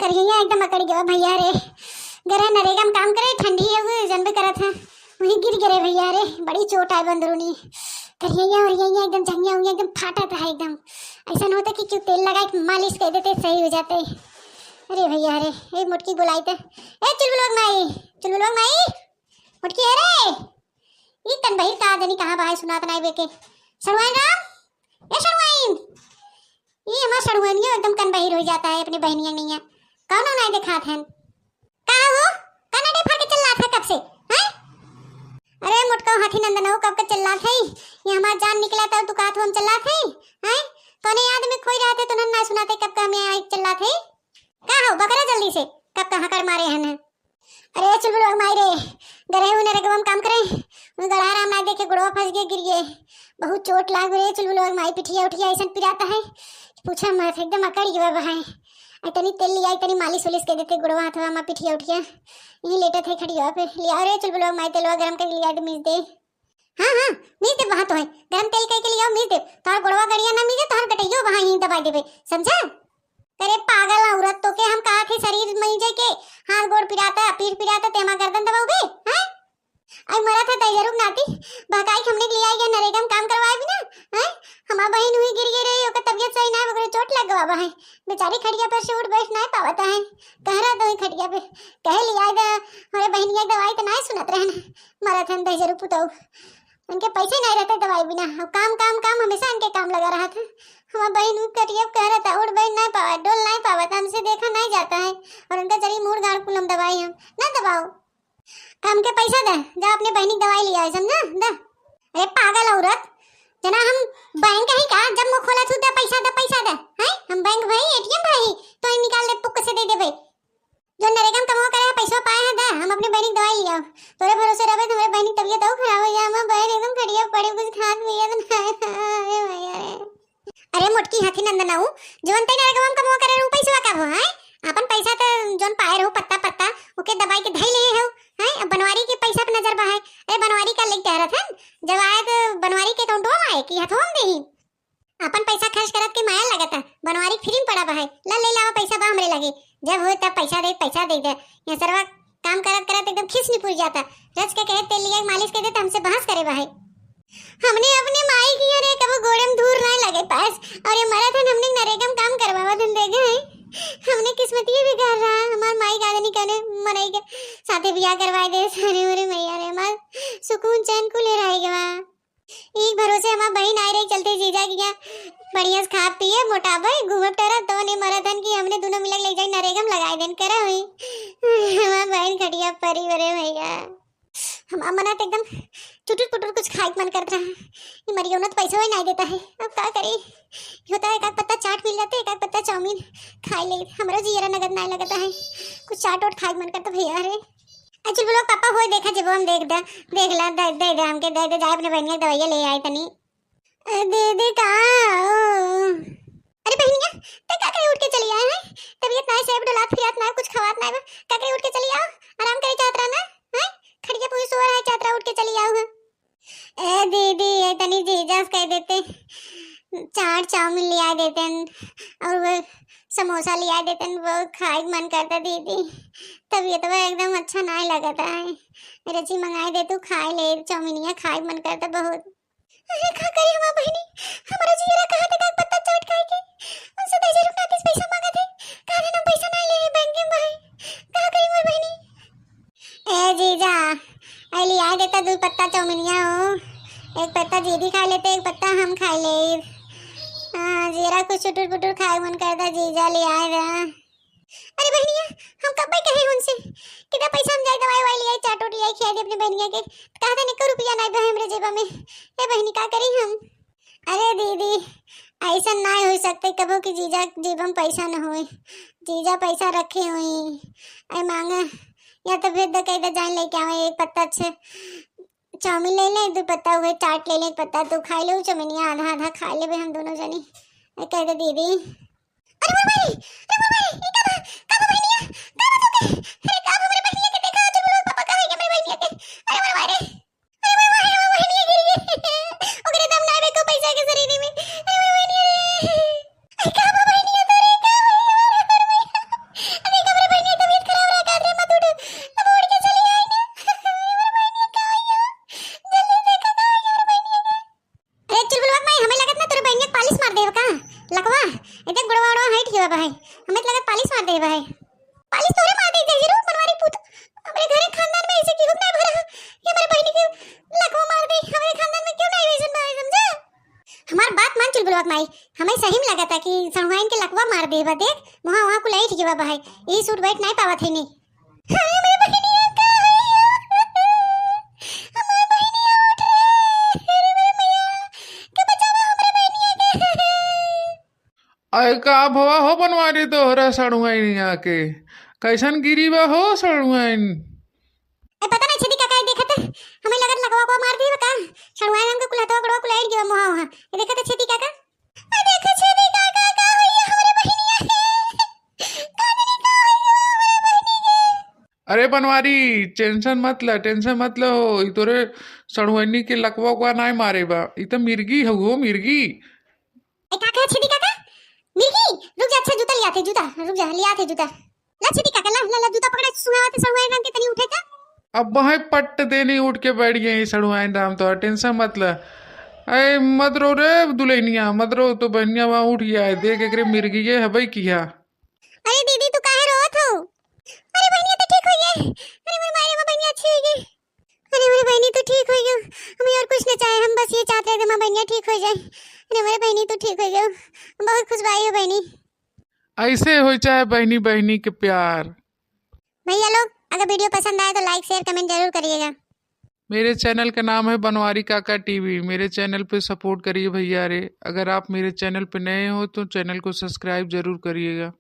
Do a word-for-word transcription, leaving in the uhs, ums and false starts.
करिया एकदम अकड़ गवा भइया रे। गरे नरेगा में काम करे, ठंडी है वो, जनबे करत है। वहीं गिर गरे भइया रे, बड़ी चोट आए अंदरूनी। करिया और ये एकदम जंगिया हुई एकदम फाटत है एकदम। ऐसा न होता कि क्यों तेल लगा के मालिश कर देते, सही हो जाते। अरे भइया रे, ए मोटकी बुलाई थे। ए चुलबुलवा के माई, चुलबुलवा के माई, मोटकी है रे। ई कन बहिर का जनी कहाँ बा है, सुनात नाई बेके। सड़ुआइन राम, ए सड़ुआइन। ई हमार सड़ुआइनियो एकदम कन बहिर हो जाता है अपने बहनिया नैया। कौनो नाई देखात हन। का हो? कनडे फाड़ के चिल्लात है कब से, हैं? अरे मोटका हाथी नंदन हो, कब के चिल्लात है? ये हमार जान निकला था, तू कहत हो हम चिल्लात है, हैं? कौने याद में खोई रहते तो नन्ना सुनाते कब का हमें आई चिल्लात है? का हो बकरा जल्दी से, कब कहाँ कर मारे हन? अरे चुलबुलवा के माई रे, गरे हूँ नरेगवा में काम करे, उन गढ़ा राम ना देखे गोड़वा फंस गए, गिर गए। बहुत चोट लाग रे चुलबुलवा के माई, पिठिया उठिया ऐसन पिराता है, पूछा मत, एकदम अकड़ गवा बा है। आई तनी तेल लिया, आई तनी मालिश उलिश कर देते गोड़वा हाथवा मा पिठिया उठिया। यहीं लेटत है खटिया पे, लिया रे चुलबुलवा के माई, तेलवा गरम करके लिया दे, मीज दे। हाँ हाँ, मीज दे, वहाँ तो है, गरम तेल कह के लिया, मीज दे। तोहर गोड़वा गड़िया ना मीजे, तोहर गटइयो वहाँ ही दबाई देबे, समझा? अरे पागल औरत, तो के हम कहा थे शरीर मइजे के, हाथ गोड़ पिराता, पीठ पिराता, तेमा गर्दन दबाओगे, हैं? आई मरा था तैयार नाती, बहकाई के हमने के लिए आई गया नरेगा में काम करवाए बिना, हैं? हमार बहिन हुई गिर गई रही, ओकर तबियत सही ना है, ओकरे चोट लग गवा बा है। बेचारी खटिया पर से उठ बैठ ना पावत है, कह रहा तो ही खटिया पे, कहे लिया दे, हमारे बहनिया के दवाई तो ना सुनत रहन, मरा था तैयार पुतऊ। उनके पैसे नहीं रहते दवाई बिना, अब काम काम काम हमेशा इनके काम लगा रहा था। हमार बहिन उ कटिया कह रहा था, उठ बैठ नहीं पावा, डोल नहीं पावा, तो हमसे देखा नहीं जाता है। और उनका चली मूड़ गाड़ कुलम दवाई हम ना दबाओ। हमके पैसा दे, जा अपने बहिनी के दवाई लिया, समझा? दे। अरे पागल औरत, जना हम बैंक है का? जब मुँह खोला थू दे पैसा, दे पैसा दे, हैं? हम बैंक भाई, एटीएम भाई, तो ही निकाल दे, पुक से दे दे भाई। जो नरेगा में कमवा करे है, पैसा पाए है, दे, हम अपने बहिनी के दवाई लिया। तोरे भरोसे रहबे तो हमारे बहिनी की तबियत और खराब हो जाए। हमार बहिन एकदम खटिया पड़े, कुछ खात पियत ना है। अरे भैया रे। अरे मोटकी हाथी नंदन आऊ, जवन तई नरेगा में कमवा करे रहू, पैसा का हो, हैं? अपन पैसा तो जौन पाए रहू पत्ता पत्ता, ओके दबाई के धई ले हो, हैं? अब बनवारी के पैसा पे नजर बा है। अरे बनवारी का लेके आ रहा था, जब आए तो बनवारी के अकाउंटवा में आए कि हथवा में देही। अपन पैसा खर्च करत के माया लगता, बनवारी के फ्री में पड़ा बा है। ला ले लावा पैसा बा हमरे लगे, जब होए तब पैसा दे, पैसा दे दे। यहाँ सरवा काम करत करत एकदम खीस निपुर जाता। रच के कहे तेल लिया के मालिश कर दे तो हमसे बहस करे बा है। हमने अपने माई की अरे कबो गोड़े में धूर ना लगे पास, और ये मरा था हमने नरेगा में काम करवावा धन दे गए। हमने किस्मतिये बेकार रहा, हमार माई का आदमी कहने मरई के साथे बियाह करवाए दे। अरे मोरे मैया रे, हमार सुकून चैन कुले रह गवा। एक भरोसे हमार बहिन आए रही, चलते जीजा किया बढ़िया से खा पिए, मोटाबे, घूमब टहरब, तो ने मरत हन कि हमने दोनों मिलक ले जाई नरेगा में लगाए देन, करा हुई। हमार बहिन खटिया परी, अरे भैया, हमार मना तो एकदम चुटुर पुटुर कुछ खाए के मन करत रहा। ये मरियौना तो पैसा ही नहीं देता है, अब का करी? होता है एक आध पत्ता चाट मिल जाते, एक आध पत्ता चाउमीन खाए ले, हमरो जियरा नगद नहीं लगता है, कुछ चाट ओट खाए के मन करता भैया। अरे अच्छा बोलो पापा, होय देखा जेबो हम देख दे, देख ला, दे, दे दे हमके, दे दे, जाए अपने बहनिया के दवाइया ले आए तनी। अ, दे दे का? ओ। अरे बहनिया, ते का करे उठ के चली आए हैं? तबीयत नाई से, डोलात फिरात ना, कुछ खवात ना बा। का करे उठ के चली आओ? आराम करे चाहत रहा ना? हैं? खटिया पूरी सोर है, चाहत रहा उठ के चली आओ, हाँ? ए दीदी, ये तनी जीजा से कह देते, चाट चाउमीन लिया देते और वो समोसा लिया देते, वो खाए के मन करता दीदी। तबीयत वो एकदम अच्छा नहीं लगता है। रची मंगाए दे तू, खाए ले चाउमीनिया, खाए के मन करता बहुत। अरे का करी हमार बहिनी, हमारा जियरा कहा थे का पत्ता चाट खाए के, उनसे दस हजार रुपया तीस पैसा मांगा थे, कहा थे हम पैसा नहीं ले बैंक में भाई, का करी हमार बहिनी? ए जीजा, अली आ देता दू पत्ता चौमिनिया हो, एक पत्ता जीजी खा लेते, एक पत्ता हम खा ले। हाँ, जीरा कुछ चुटुर पुटुर खाए मन करता, जीजा ले आए रहा। अरे बहनिया, हम कब कहे उनसे कि दा पैसा हम जाए दवाई वाई ले आई, चाट ओट ले आई, खिया दे अपने बहनिया के। कहा था निको रुपया नहीं बा हमरे जेबा में। ए बहनी, का करी हम? अरे दीदी, ऐसा नहीं हो सकते कबो कि जीजा जेबा में पैसा न होए। जीजा पैसा रखे हुई, ऐ मांगा, या तो फिर दे कह दे जाए लेके आवे एक पत्ता अच्छे चाउमीन ले ले, दो पत्ता हुए चाट ले ले, एक पत्ता तू खाई ले, चौमिनिया आधा आधा खा लेबे हम दोनों जनी। ए, कह दे दीदी। अरे मोर भाई, अरे मोर भाई, ई का बा? का बा बहनिया? का बा तोके? अरे का बा हमरे बहनिया के देखा, चल बोलो पापा का है हमरे बहनिया के। अरे मोर भाई रे, अरे मोर भाई रे, मोर बहनिया गिर गई। ओकरे दम ना एको पैसा के शरीर में। अरे मोर बहनिया रे। अरे का बा बहनिया तोरे, का बा हमारे घर में? अरे ठीक बा भाई, हमें तो लगा पालिश मार दे भाई। पालिश तोरे मार दे जय हीरो बनवारी पूत। हमरे घरे खानदान में ऐसे केहू नहीं भरा कि हमरे बहिनी के लकवा मार दे। हमरे खानदान में क्यों नहीं वैसन बा, समझा? हमार बात मान चुलबुलवा के माई, हमें सही में लगा था कि सड़ुआइन के लकवा मार दे बा। देख मुहा वहाँ कुल ऐठ गवा भाई, यही सूट बैठ नहीं पावत है नी। अरे मेरे बहिनिया का है यो? हमार बहिनिया उठ रे। अरे मेरे मैया, के बचावा हमरे बहिनिया के। अरे का भवा हो बनवारी तोहरा सड़ुआइनिया के? कैसन गिरी बा हो सड़ुआइन? ए, पता नहीं छेदी काका, देखत हमें लगत लकवा को मार दी का। सड़ुआइन हमके कुल हथवा गोड़वा कुल ऐठ गवा मुहा वहाँ। ए, देखत छेदी काका। ए, देखत छेदी काका, का होइया हमरे बहिनिया के? का जानी का होइया हमरे बहिनी के? अरे बनवारी, टेंशन मत ला, टेंशन मत ला हो। ई तोरे सड़ुआइनी के लकवा उकवा नाय मारे बा। ई त मिर्गी हउ हो, मिर्गी। ए, का कहे छेदी काका? मिर्गी? रुक जा, अच्छा जूता लियाथे, जूता, रुक जा, लियाथे जूता। ला छेदी काका, ला, ला, ला, जूता पकड़ा, सुहावत है, सड़ुआइन राम के तनी उठे का। अब वहीं पट देनी उठ के बैठ गई सड़ुआइन राम, तो टेंशन मत ला। ए, मत रो रे दुल्हनिया, मत रो, तो बहनिया वहाँ उठ गया है, देख एकरे मिर्गी के हबई किया। अरे दीदी, तू काहे रोवत हो? अरे बहनिया तो ठीक हो गए। अरे मेरे मारे, माँ बहनिया अच्छी हो गई। अरे मेरे बहनी तो ठीक हो गई, हमें और कुछ ना चाहे, हम बस ये चाहते हैं कि माँ बहनिया ठीक हो जाए। अरे मेरे बहनी तो ठीक हो गई, हम बहुत खुश बाई हो बहनी। ऐसे हो चाहे बहनी बहनी के प्यार। भैया लोग, अगर वीडियो पसंद आए तो लाइक शेयर कमेंट जरूर करिएगा। मेरे चैनल का नाम है बनवारी काका टीवी। मेरे चैनल पे सपोर्ट करिए भैया रे। अगर आप मेरे चैनल पे नए हो तो चैनल को सब्सक्राइब जरूर करिएगा।